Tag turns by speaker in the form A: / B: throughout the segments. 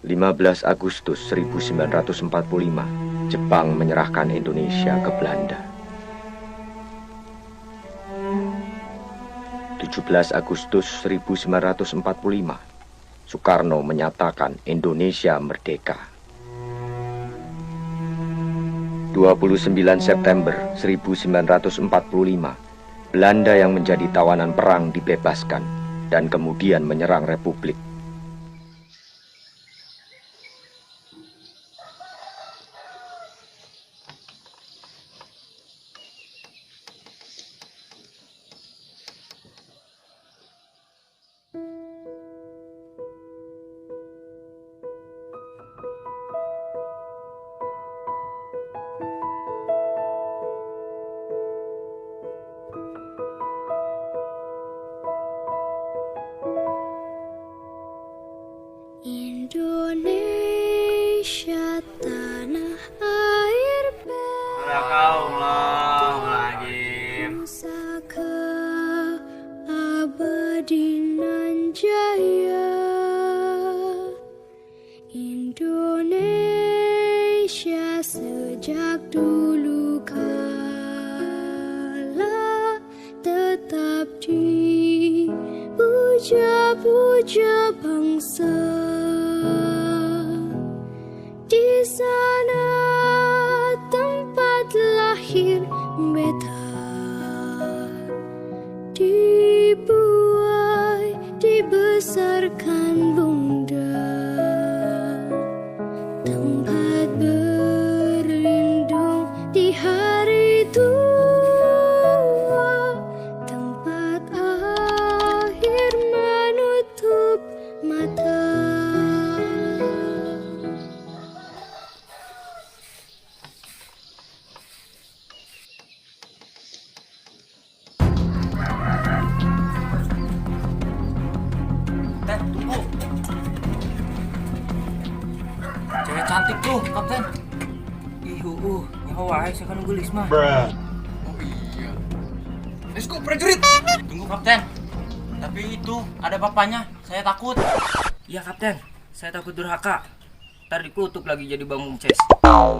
A: 15 Agustus 1945, Jepang menyerahkan Indonesia ke Belanda. 17 Agustus 1945, Soekarno menyatakan Indonesia merdeka. 29 September 1945, Belanda yang menjadi tawanan perang dibebaskan dan kemudian menyerang Republik.
B: Indonesia tanah air pusaka abadi nan jaya. Indonesia sejak dulu kala tetap dipuja-puja bangsa. Di sana tempat lahir beta, dibuai, dibesarkan bunda, tempat berlindung di hari tua, tempat akhir menutup mata.
C: Tunggu. Cewek cantik tuh, Kapten.
D: Ih, nyaho wae saya kan geulis mah.
E: Oh iya. Let's go, prajurit.
C: Tunggu, Kapten. Tapi itu ada bapaknya, saya takut.
D: Iya, Kapten. Saya takut durhaka. Ntar dikutuk lagi jadi bambung ces.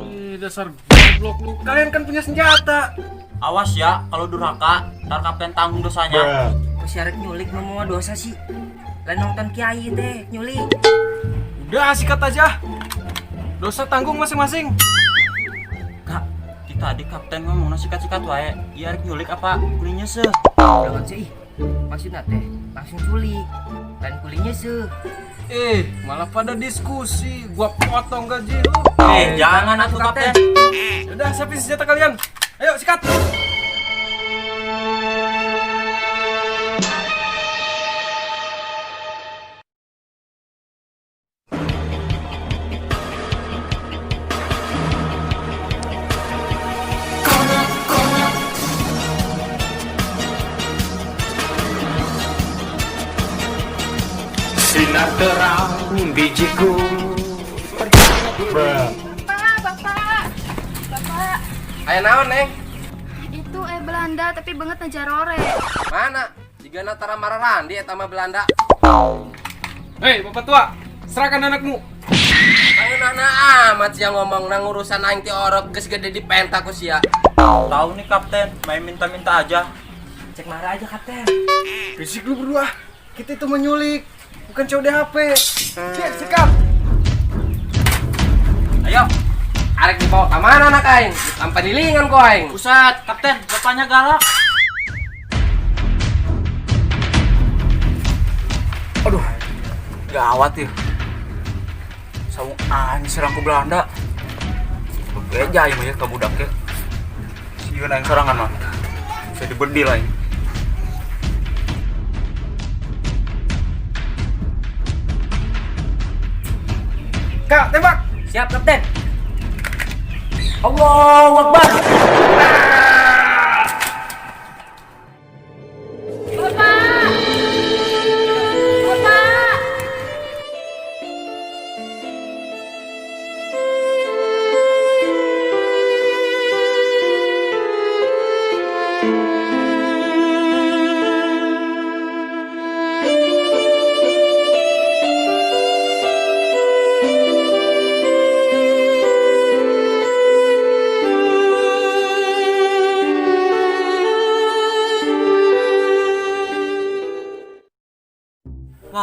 E: Ih, dasar goblok lu. Kalian kan punya senjata.
C: Awas ya kalau durhaka, ntar Kapten tanggung dosanya.
D: Kok syarat nyulik mah dosa sih? Lain nonton kiai teh nyulik.
E: Udah sikat aja. Dosa tanggung masing-masing.
C: Kak, tadi Kapten ngomong sikat-sikat wae. Iya rek nyulik apa kulinya seh?
D: Jangan sih. Maksudnya teh langsung culik. Lain kulinya seh.
E: Malah pada diskusi. Gua potong gaji lu.
C: Jangan atuh Kapten.
E: Udah siapin senjata kalian. Ayo sikat.
F: Sinar terang bijiku.
G: Bapak, bapak, bapak.
H: Ayo naon, Neng?
G: Itu Belanda tapi banget ngejarore.
H: Mana? Jika natara mararandi eta mah Belanda.
E: Hei, bapak tua, serahkan anakmu.
H: Angeunahna amat sia ngomong nang urusan aing ti orok geus gede dipenta ku sia.
C: Tahu nih Kapten, main minta-minta aja.
D: Cek marah aja, Kapten.
E: Berisik lu berdua. Kita itu menyulik, bukan CODHP. Siap, sikap.
H: Ayo. Arek dibawa ke mana anak aing? Tanpa dilingan ku aing.
C: Pusat, Kapten, bapaknya galak.
I: Aduh, gawat ya. Saung aing serang ku Belanda. Bebeja ieu mah ya ka budak ya. Sieun aing sorangan mah. Bisa dibedil aing.
E: Kak, tembak.
D: Siap, Kapten. Allahu Akbar.
G: Bapak! Bapak!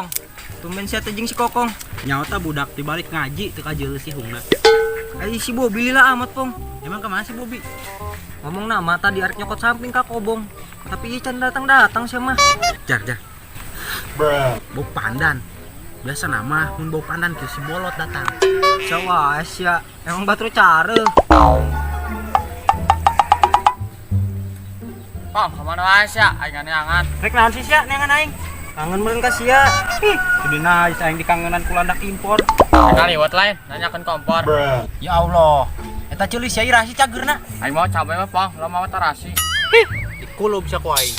D: Pong. Tumben sia teh jeung si Kokong.
C: Nyawa budak dibalik ngaji teu kajeul si hungna.
D: Ai si Bobi lila amat, Pong.
C: Emang kemana si Bobi?
D: Ngomong nama tadi arek nyokot samping ka Kobong. Tapi ieu can datang-datang sia mah.
C: Jar, jar. Bau pandan. Biasa nama mun bau pandan ke si bolot datang.
D: Cawas ya, emang batur care.
H: Pong, kemana wae sia? Aing neangan.
C: Rek naon sih sia neangan aing?
D: Kangen meureun ka sia.
C: Ih, jadi nice aing dikangenan ku landak impor.
H: Kali liwat lain, nanyakeun kompor.
C: Ya Allah. Eta ceuli sia ira si cageurna.
H: Aing mau cabe mah, Pong, lo mau terasi.
C: Hih, dikulub sia ku aing.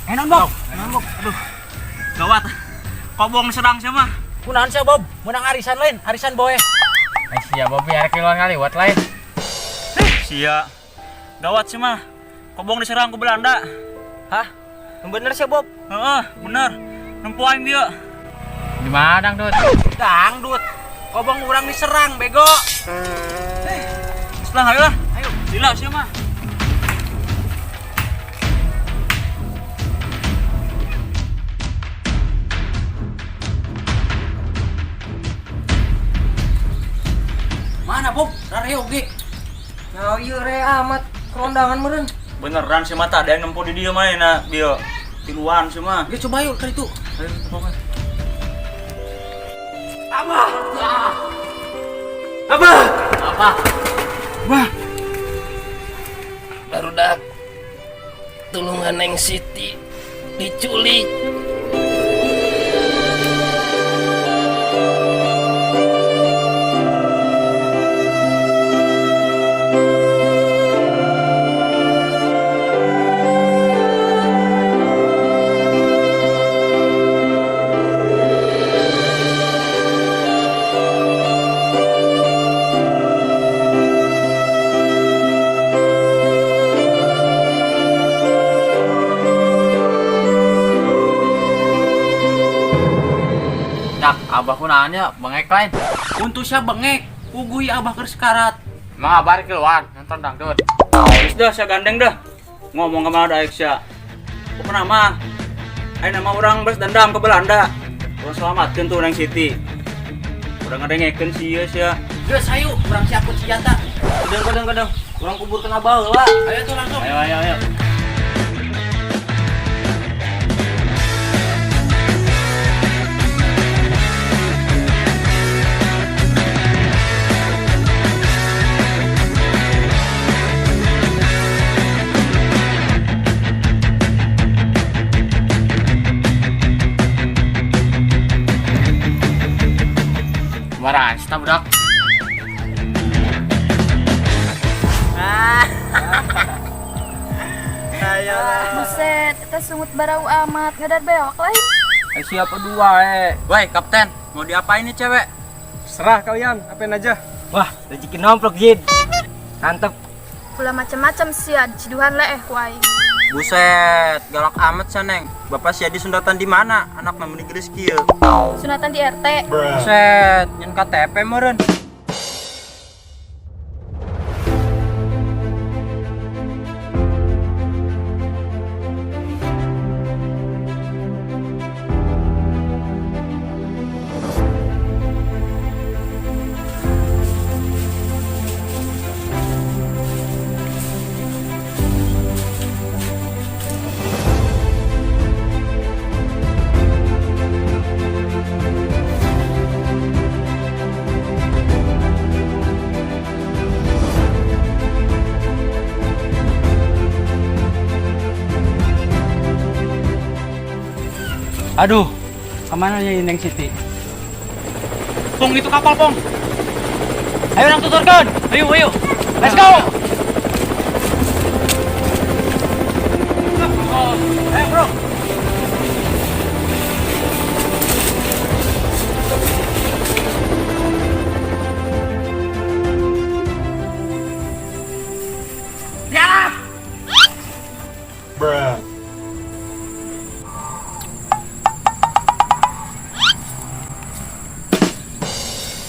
C: Enon, Bob. Enon, Bob. Aduh. Gawat. Kobong serang sia mah. Kunaon sia, Bob? Menang arisan lain, arisan boe.
H: Ai sia Bobi arek kiluan ngaliwat lain.
C: Sia. Gawat sih mah. Kobong diserang ku Belanda.
D: Hah? Yang bener sih, Bob?
C: Heeh, bener. Nempo aing dieu.
H: Di mana dangdut?
C: Dangdut. Kobong urang diserang, bego. Setelah ayo lah. Ayo, lila sia mah. Mana, Bob? Rare oge.
D: Nah, ieu re amat kerondangan meureun.
C: Beneran sih mata ada yang nempo di dia mah na bio. Tiluan sih mah. Ya coba yuk ke itu. Ayo pokoknya.
D: Abah. Abah.
H: Apa?
C: Wah,
H: Barudak tulungan Neng Siti diculik. Dak, abah kunaon ya bengek lain.
C: Untuk sia bengek, puguh ya abah keur sekarat.
H: Emang abah arek keluar nonton dangdut.
C: Terus dah sia gandeng dah. Ngomong ke mana daek sia. Pokokna mah ayeuna mah urang beres dendam ke Belanda. Urang selamatkeun tuh Neng Siti. Urang ngadengekeun si ieu sia.
D: Geus hayu, urang siapkeun senjata. Kadang-kadang kadang urang kuburkeun abah heula.
C: Ayo tuh langsung. Ayo ayo ayo.
H: Marah, sih budak.
G: Buset, eta sungut barau amat, ngadar bewak lain.
C: Siapa dua eh.
H: Woi, kapten, mau diapain nih cewek?
E: Serah kalian, apain aja.
D: Wah, rezeki nomplok, Jid. Mantep.
G: Pula macam-macam sia, ciduhan leh ku aing.
C: Buset, galak amat sia Neng. Bapak sia disunatan di mana? Anak mah meni geus kieu.
G: Sunatan di RT.
C: Buset, nyen KTP meureun. Aduh, kemana ya Neng Siti? Pong, itu kapal, Pong. Ayo nang tuturkan. Ayo, ayo. Let's go. Ayo, bro. Tiarap.
E: Bruh.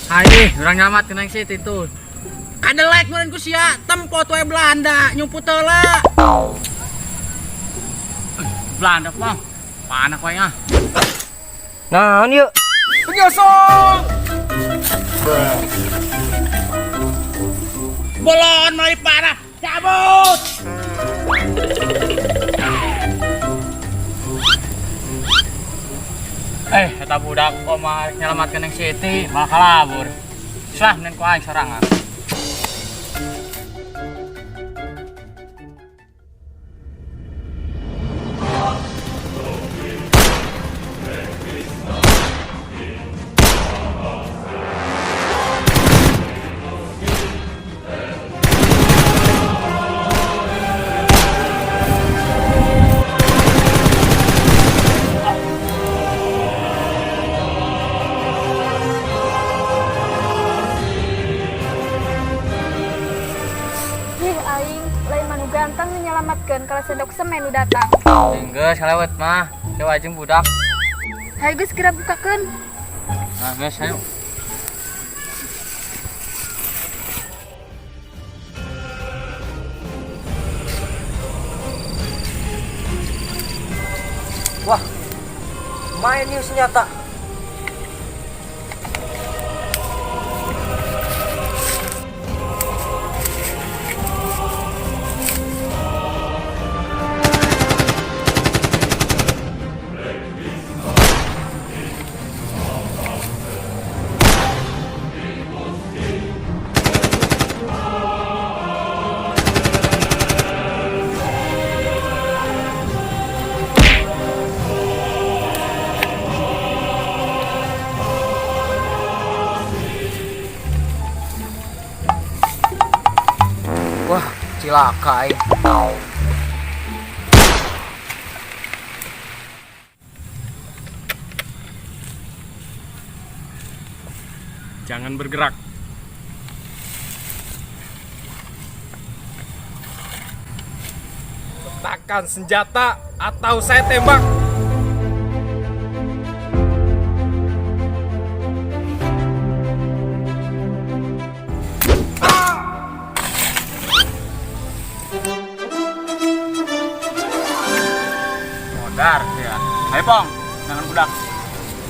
H: Hai, orang nyelamat Neng Siti tuh. Kadelek meureun ku sia, tempo we Belanda nyumput heula.
C: Belanda, Pong. Panak wae ah.
D: Naon yuk?
E: Penyosong.
C: Bolon malah dipanah. Cabut. Eta budak omah nyelamatkeun Neng Siti malah kalabur. Sah mending ku aing sorangan.
G: Ih, aing lain manu ganteng menyelamatkan kalau sendok semen nu datang.
D: Geus kalewat mah. Coba jeung budak.
G: Hayu geus segera bukakeun.
D: Nah, geus hayu. Wah, main nih senjata. Wah, cilaka aing.
F: Jangan bergerak. Letakkan senjata atau saya tembak.
C: Modar ya. Ayo, Pong. Jangan budak.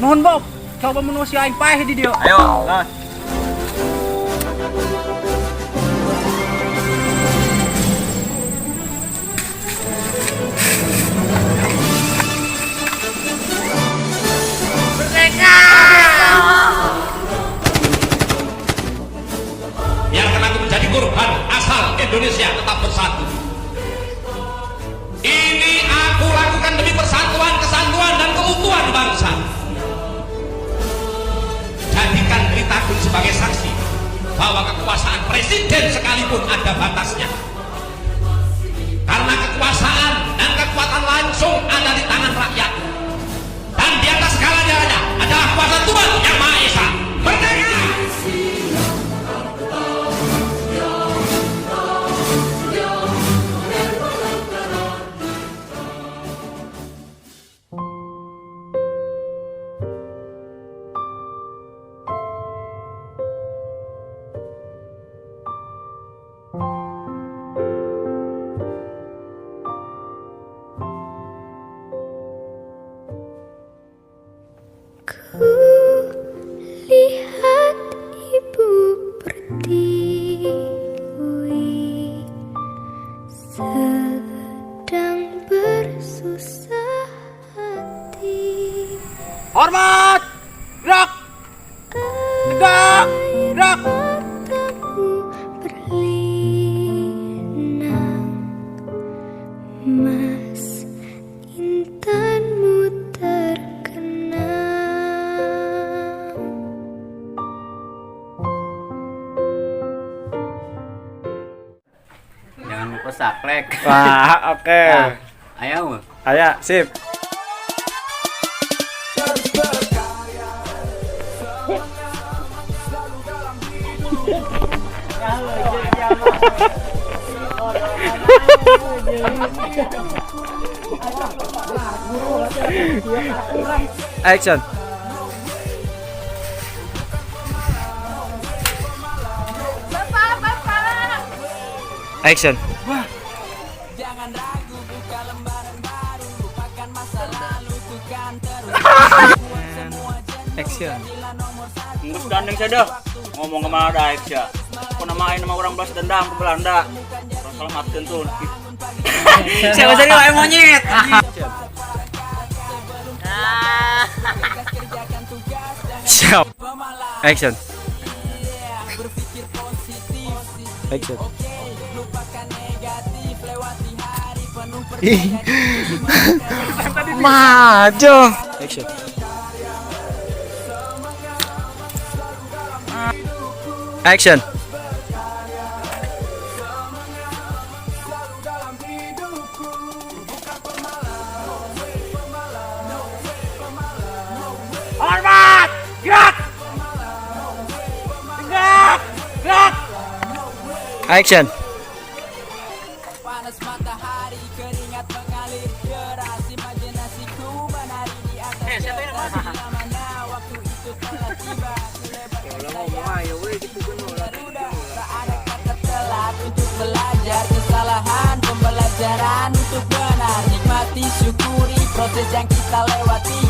H: Nuhun Bob, coba mun si aing paeh di dieu.
C: Ayo, gas.
F: Biarkan aku menjadi korban asal Indonesia tetap bersatu. Ini aku lakukan demi persatuan, kesatuan, dan keutuhan bangsa. Jadikan Ritagun sebagai saksi bahwa kekuasaan presiden sekalipun ada batasnya. Karena kekuasaan dan kekuatan langsung ada di tangan rakyat. Dan di atas segala-galanya adalah kuasa Tuhan Yang Maha Esa. Merdeka!
B: Ku lihat ibu pertiwi sedang bersusah hati.
H: Hormat! Gerak! Tegak! Gerak!
B: Matamu berlinang, mas intanmu terkenang.
C: Jangan lupa saklek.
E: Wah, oke.
C: Nah, ayo.
E: Ayo, sip. Action.
G: Bapak, bapak.
C: Action.
H: Jangan ragu, buka lembaran baru. Lupakan masa lalu, tuh terus.
C: Action. Geus gandeng sia dah. Ngomong kemana daek sia. Kok nama aing nama urang balas dendam ke Belanda. Urang selamatkeun tuh. Siapa sih wae monyet?
I: Siap. Action. Action. Ih. Maju. Action. Action.
C: Hormat! Gerak! Gerak! Gerak!
I: Action.
H: Panas matahari, keringat mengalir deras. Imajinasiku menari di atas kertas. Bila mana waktu itu telah tiba, ku lebarkan sayap Garuda. Tak ada kata telat untuk belajar. Kesalahan pembelajaran untuk benar. Nikmati, syukuri proses yang kita lewati.